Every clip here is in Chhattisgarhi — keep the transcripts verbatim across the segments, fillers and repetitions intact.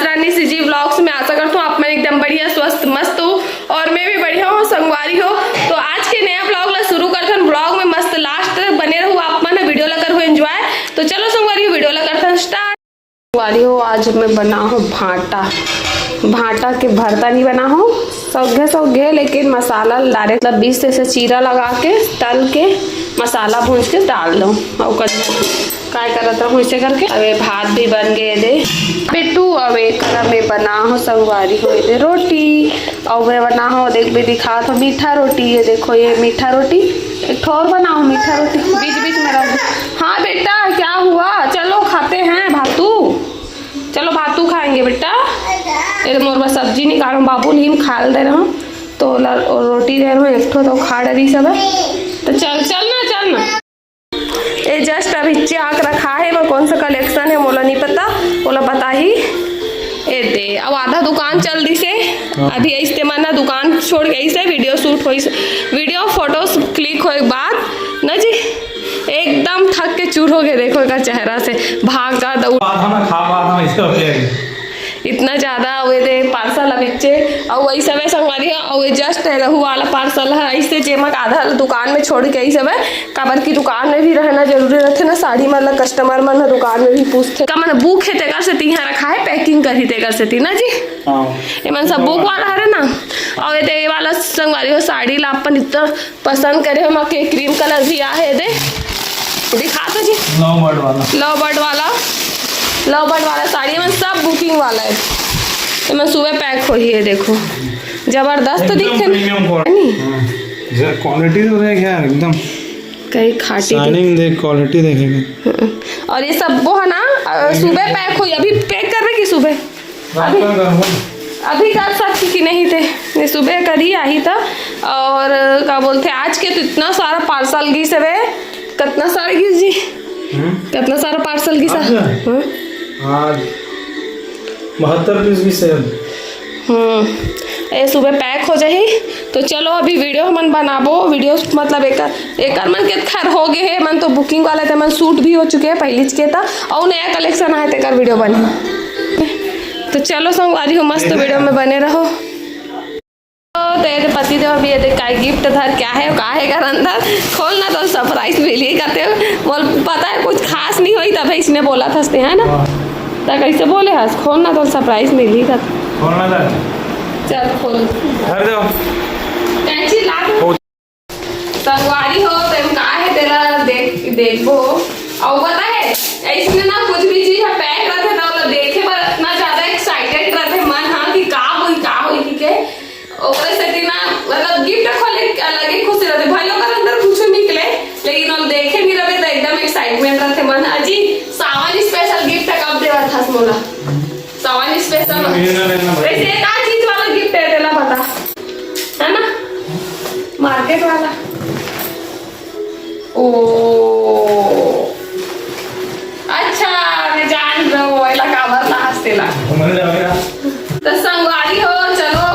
रानी सीजी व्लॉग्स में। आशा करता हूँ आप मन एकदम बढ़िया, स्वस्थ, मस्त हो और मैं भी बढ़िया हूँ संगवारी हो। तो आज के नया व्लॉग ला शुरू करथन। व्लॉग में मस्त लास्ट तक बने रहू आप मन, वीडियो ला करहू एंजॉय। तो चलो संगवारी हो, वीडियो ला करथन स्टार्ट। संगवारी हो, आज मैं बना हूँ भांटा। भांटा के भरता नहीं बना हूँ, सौघे सौघे, लेकिन मसाला डायरेक्ट मतलब बीस से चीरा लगा के तल के मसाला भूंज के डाल दो। और कर काय करत रहूं इसे करके। अबे भात भी बन गए दे बेटू। अब एक करा में बना हो संगवारी हो दे रोटी। और मैं बना हो, देख भी दिखा तो मीठा रोटी। ये देखो, ये मीठा रोटी। एक ठो और बना हो मीठा रोटी, बीच बीच में रख। हाँ बेटा, क्या हुआ? चलो खाते हैं भातू। चलो भातू खाएंगे बेटा। ये तो मोर बस सब्जी निकालो, बाबू लीम खा दे रहा हूँ। तो ला-, रोटी दे रहा हूँ एक ठो, तो खा डरी सब। तो चल, चल ना, चल ना। ए जस्ट अभी चाक रखा है, वो कौन सा कलेक्शन है मोला नहीं पता, मोला पता ही। ए दे, अब आधा दुकान चल दिसे। हाँ। अभी ऐसे मन ना दुकान छोड़ के ऐसे वीडियो शूट होइस, वीडियो फोटोज क्लिक होए के बाद ना जी एकदम थक के चूर हो गए। देखो एकर चेहरा से भागा दौड़। बात हम खा बात हम ऐसे हो जाएगी। इतना ज्यादा हुए थे पार्सल अब इच्चे। और वही सब है संगवारी हो, और ये जस्ट रहू वाला पार्सल है ऐसे जेमक आधा दुकान में छोड़ के आई सब है। काबर की दुकान में भी रहना जरूरी रहथे ना, साड़ी मन ला कस्टमर मन ह दुकान में भी पूछथे। का मन बुक हे तेकर से तिहा रखा है, पैकिंग करही तेकर से ती ना जी। हाँ। ये मन सब बुक वाला हरे ना। और ये दे, ये वाला संगवारी हो साड़ी ला अपन इतना पसंद करे हो, माँ के क्रीम कलर भी आ है दे। दिखा तो जी। लव बर्ड वाला। लव बर्ड वाला, लव बर्ड वाला साड़ी मन सब बुकिंग वाला है। ये मन सुबह पैक होही है, देखो जबरदस्त एकदम दिखे। Premium quality. नहीं। हाँ। जरा क्वालिटी तो देख यार एकदम। कई खाटी शाइनिंग देख, क्वालिटी देखेंगे। हाँ। और ये सब वो है ना, अ, सुबह पैक होही, अभी पैक करबे की सुबह? अभी, रात का करबो। अभी कर सकती कि नहीं थे, ये सुबह करी आही था। और का बोलते आज के तो इतना सारा पार्सल गिस हवे, कितना सारा गिस जी? हम्म। कितना सारा पार्सल गिस? आज? हाँ। आज बहत्तर पीस गिस है। हम्म, ये सुबह पैक हो जाही। तो चलो अभी वीडियो हमन बनाबो, वीडियो मतलब एकर, एकर मन के खैर हो गए है, मन तो बुकिंग वाला थे, मन शूट भी हो चुके हैं पहली के था, और नया कलेक्शन आए तेकर वीडियो बनी। तो चलो संगवारी हो, मस्त वीडियो में बने रहो। तो ये पति देव अभी ये देख काय गिफ्ट धर क्या है, का है कर अंदर, खोलना तो सरप्राइज मिली कहते हो। बोल पता है कुछ खास नहीं हुई तब इसने बोला था, है ना? हाँ। तो कैसे बोले हस, खोलना तो सरप्राइज मिली का। खोलना था। चल खोल। धर दो। कैंची ला दो। संगवारी हो, तेम का है तेला देख, देखबो। और पता है, ऐसने ना कुछ भी चीज है पैक रखे ना, ओला देखे बर इतना ज्यादा एक्साइटेड रहते मन, हाँ, कि का होई, का होई, ठीक है। ओकरे सेती ना, मतलब, गिफ्ट खोले के अलग ही खुशी रहते। भले ओकर अंदर कुछ निकले, लेकिन हम देखे भी रहबे त एकदम एक्साइटमेंट रहते मन। अजी, सावन स्पेशल गिफ्ट कब देवत हस मोला? सावन स्पेशल। महीना लेना भाई। वैसे एक आध चीज वाला गिफ्ट है, तेला बता। है ना? मार्केट वाला। ओ। अच्छा, मैं जान रहा हूँ, एला काबर ला हंसते ला। तो संगवारी हो, चलो,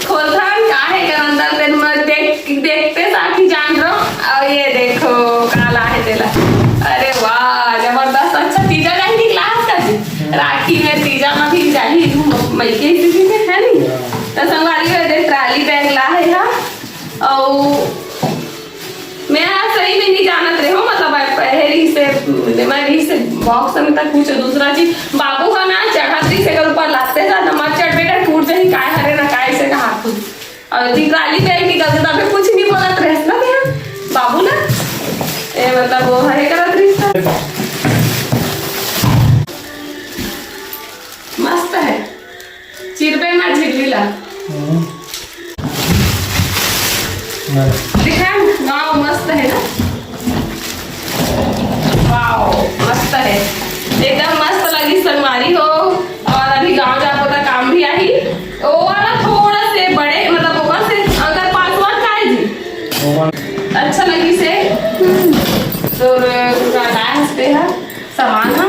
खोलथन, का है एकर अंदर, तेन म देख, देखते साथ ही जान रहो। और ये देखो, का ला है तेला। अरे वाह, जबरदस्त। अच्छा, तीजा जाही निकला है इसका जी। राखी में, तीजा में भी जाही, मई के इसी में, है नहीं? तो संगवारी हो, ये ट्राली बैग ला है, हाँ। और मैं आज सही में नहीं जानत रहे हो, मतलब, आ पहले ही से, मैं भी से बॉक्स में तक कुछ दूसरा चीज, बाबू का ना चढ़त रही से ऊपर लाते था, ना मत चढ़ बेटा, टूट जाही, काय हरे ना काय से कहा तू। और दिवाली पे निकल के तबे कुछ नहीं बोलत रहे ना तेरा बाबू ना, ए, मतलब, वो हरे करत रही था। मस्त है। चिरबे ना झिल्ली ला। हम्म। दिखा, गाँव मस्त है ना? वाओ, मस्त है, एकदम मस्त लगी संगवारी हो। और अभी गाँव जाबो त काम भी आही। वो वाला थोड़ा से बड़े, मतलब, ओकर से अंदर पासवर्ड का है जी? ओवन। अच्छा लगी से। तो पूरा डांस पे है। सामान ह,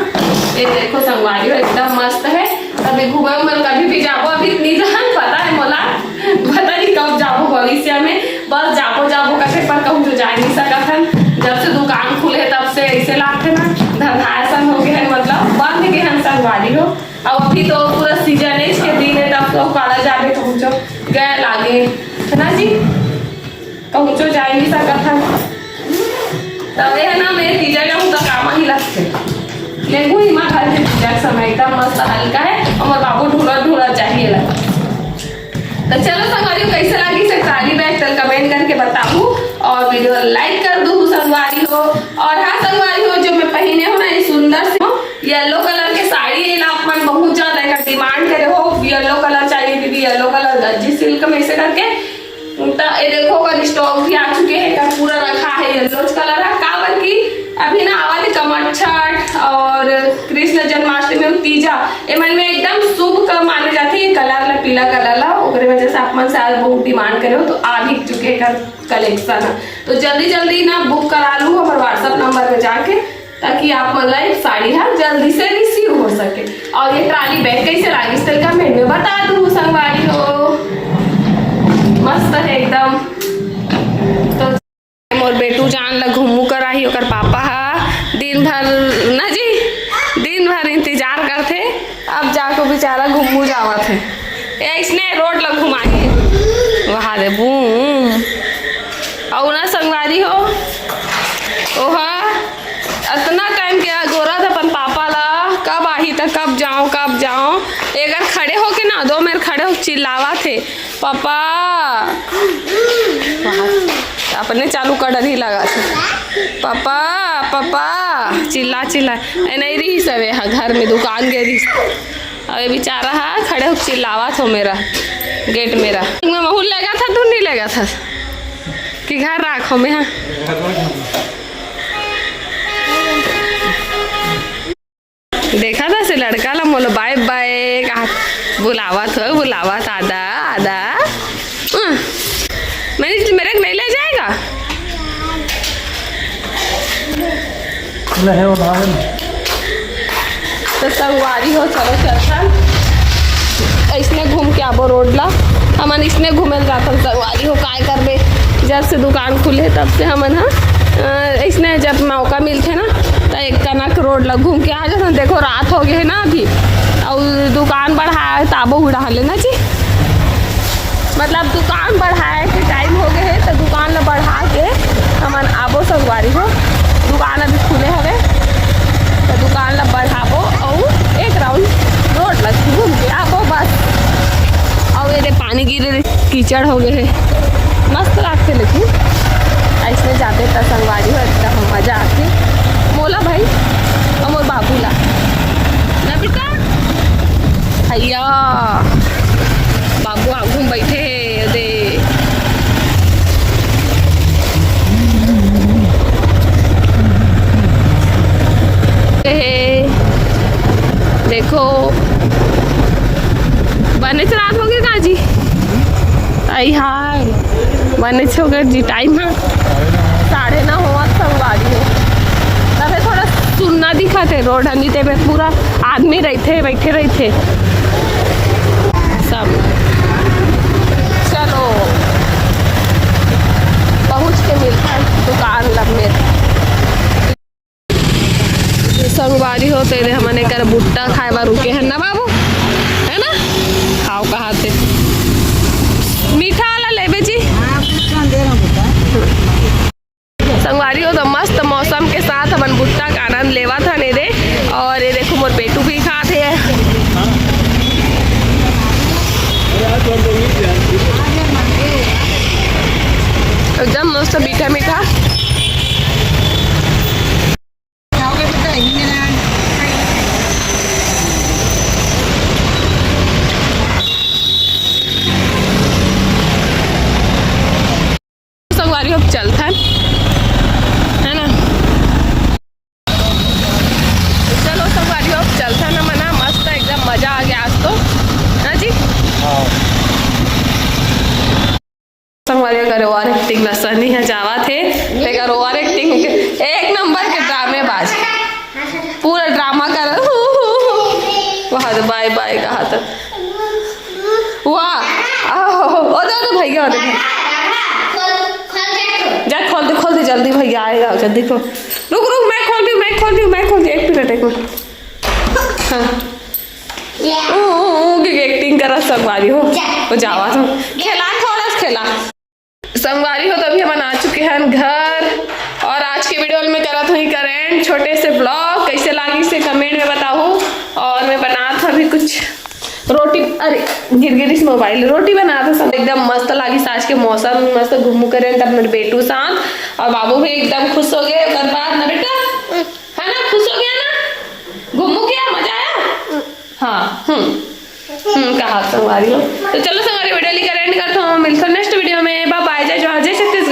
ये देखो संगवारी हो, एकदम मस्त है। अभी घूमे उमर कभी भी जाबो, अभी इतनी जहान पता है मोला, पता नहीं कब जाबो भविष्य में, बस जाबो जाबो करके, पर कहूँ तो जा नहीं सकत हन। जब से दुकान खुले तब से ऐसे लागथे ना, धंधा ऐसा हो गया है, मतलब बंद के हन संगवारी हो। अब अभी तो पूरा कहूँचो जाए नहीं सकत हन। तब ये ना, मेरे तीजा जाऊँ तो काम ही लगते। लेकिन ही माँ घर के तीजा के समय एकदम मस्त हल्का है, और बाबू ढूंढत ढूंढत चाहिए ला। तो चलो संगवारी हो, कैसे लागिस ट्राली बैग, तल कमेंट करके बताबू, और वीडियो लाइक कर दू संगवारी हो। और हाँ संगवारी हो, जो मैं पहने हो ना, ये सुंदर से येलो कलर के साड़ी, ये ना आप मन बहुत ज्यादा एकर डिमांड करे हो, येलो कलर चाहिए दीदी, येलो कलर गंजी सिल्क में, ऐसे करके। तो ये देखो, ओकर स्टॉक भी आ चुके हैं, एकर पूरा रखा है येलो कलर है। काबर कि अभी ना आवा ले कमरछठ और कृष्ण जन्माष्टमी और तीजा, एमन में एकदम शुभ का माने जाथे ये कलर ला, पीला कलर ला। ओकरे वजह से आप मन शायद बहुत डिमांड करे हो, तो आ भी चुके एकर कलेक्शन है। तो जल्दी जल्दी ना बुक करा लू हमर WhatsApp नंबर में जाके, ताकि आप मन ला एक साड़ी हा जल्दी से रिसीव हो सके। और ये ट्राली बैग कैसे लागिस, तेल कमेंट में बता दू संगवारी हो। मस्त है एकदम। तो मोर बेटू जान ला घुम्मू कराही, ओकर पापा हा दिन भर ना जी, दिन भर इंतजार करथे। अब जाको बेचारा घुम्मू जावत हे, ऐसने रोड ला घुमाही। वहाँ दे बूम। अउ ना संगवारी हो, ओहा अतना टाइम के अगोरत अपन पापा ला, कब आही त कब जाओ, कब जाओ। एकर खड़े होके ना, दो मेर खड़े होके चिल्लावत हे, "पापा।" वहाँ अपने चालू कर डरही लगा थे, "पापा, पापा।" चिल्ला चिल्ला। ए, नहीं रही सब यहाँ घर में, दुकान गए रही। अब ये बेचारा हा खड़े होके चिल्लावत हो मेरा, गेट मेरा। मैं महूल लेगा था, तू नहीं लेगा था कि घर राखो में, हाँ। देखा था से लड़का ला मोला बाय बाय कहा, बुलावत हो, बुलावत, आदा, आदा। हाँ। मैंने मेरे को नहीं ले जाएगा। ले, हे, वो भावे ना। तो संगवारी हो, चलो चलथन। ऐसने घूम के आबो रोड ला। हमन इसने घूमे ल जाथन संगवारी हो, काय करबे? जब से दुकान खुले तब से हमन ह, अ, ऐसने जब मौका मिलथे ना, त एक कनक रोड ला घूम के आ जाथन। देखो, रात हो गए है ना अभी, अउ दुकान बढ़ाए ताबो उड़ा लेना जी। मतलब दुकान बढ़ाए के टाइम हो गए है, तो दुकान ला बढ़ा के हमन आबो संगवारी हो। दुकान अभी खुले हवे, तो दुकान ला बढ़ाबो अउ एक राउंड रोड ला घूम के आबो बस। अउ ये दे पानी गिरे, कीचड़ हो गए है, मस्त लागथे लेकिन ऐसने जाते त संगवारी हो एकदम मजा आथे। मोला भाई अउ मोर बाबू ला ना बेटा, भैया बाबू आगू में बैठे हे, दे। हे, देखो, बनेच रात हो गए का जी? आई हाय, बनेच हो गए जी, टाइम है साढ़े नौ होवत संगवारी हो। तबे थोड़ा सुन्ना दिखत हे रोड ह, नहीं ते में पूरा आदमी रहिथे, बैठे रहिथे सब। चलो, पहुँच के मिलथन दुकान लब में। संगवारी हो, तेरे हमन एकर भुट्टा खाए बर रुके हन ना बाबू, है ना? खाओ कहा थे। मीठा वाला लेबे जी। संगवारी हो, तो मस्त मौसम के साथ हमन भुट्टा का आनंद लेवत हन एदे। और ये देखो, मोर बेटू भी खात हे एकदम मस्त मीठा मीठा। संगवारी हो, अब चलथन, है ना? चलो संगवारी हो, अब चलथन हमन, मस्त एकदम मजा आ गया आज तो, ना जी? हाँ। संगवारी हो, अगर ओवर एक्टिंग ला सनी है जावत हे, अगर ओवर एक्टिंग के एक नंबर के ड्रामेबाज, पूरा ड्रामा कर। वहाँ तो बाय बाय कहा था। वाह, आहो, ओ दे, ओ दे भैया, ओ दे भैया। जा खोल दे, खोल दे जल्दी, भैया आएगा जल्दी खोल। रुक रुक, मैं खोल दूँ, मैं खोल दूँ, मैं खोल दूँ, एक मिनट, एक मिनट। हाँ। ऊ, ऊ, ऊ, के एक्टिंग करा संगवारी हो। वो जावा तो खेला, थोड़ा सा खेला। संगवारी हो, तो अभी हम घर। और आज के वीडियो में करत हुई करेंट छोटे से ब्लॉग, कैसे लागिस हे कमेंट में बताहू। और मैं बनात हूँ अभी कुछ रोटी, अरे गिर गिरिस मोबाइल, रोटी बनात हूँ। एकदम मस्त लागिस आज के मौसम, मस्त घूमू करेंट अपने बेटू साथ। और बाबू भी एकदम खुश हो गए ओकर बाद ना बेटा, है ना, खुश हो गया ना, घूमू क्या मजा आया? हाँ। हम्म। हम्म कहा संगवारी हो। तो चलो संगवारी, वीडियो ली करेंट करता हूँ, मिलता हूँ नेक्स्ट वीडियो में। बाय बाय, जय जोहार, जय छत्तीसगढ़।